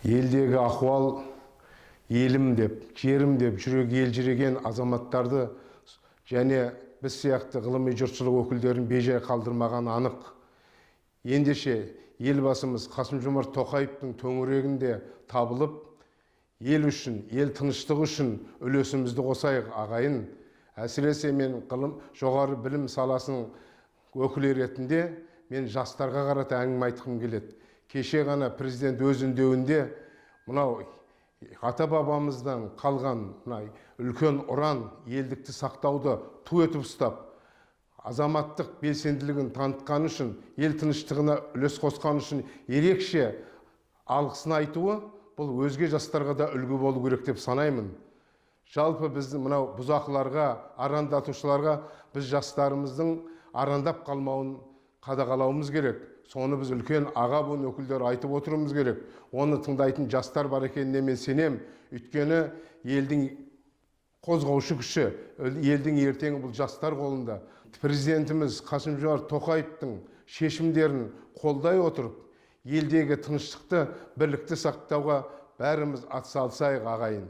Елдегі ахуал елім деп, жерім деп жүрегі елжіреген азаматтарды және біз сияқты ғылыми жұртшылық өкілдерін бейжай қалдырмаған анық. Ендеше Елбасымыз Қасым-Жомарт Тоқаевтың төңірегінде табылып, ел үшін, ел тыныштығы үшін үлесімізді қосайық, ағайын. Әсіресе мен ғылым, жоғары білім саласының өкілі ретінде мен жастарға қарата әңгіме айтқым келеді. Кеше ғана президент өз үндеуінде мынау ата-бабамыздан қалған мына үлкен ұран елдікті сақтауды ту етіп ұстап, азаматтық белсенділігін танытқаны үшін, ел тыныштығына үлес қосқаны үшін ерекше алғысын айтуы бұл өзге жастарға да үлгі болу керек деп санаймын. Жалпы біздің мынау бұзақыларға, арандатушыларға біз жастарымыздың арандап қалмауын қадағалауымыз керек. Соны біз үлкен аға буын өкілдері айтып отыруымыз керек. Оны тыңдайтын жастар бар екеніне мен сенем. Өйткені елдің қозғаушы күші, елдің ертеңі бұл жастар қолында. Президентіміз Қасым-Жомарт Тоқаевтың шешімдерін қолдай отырып, елдегі тыныштықты, бірлікті сақтауға бәріміз атсалысайық, ағайын.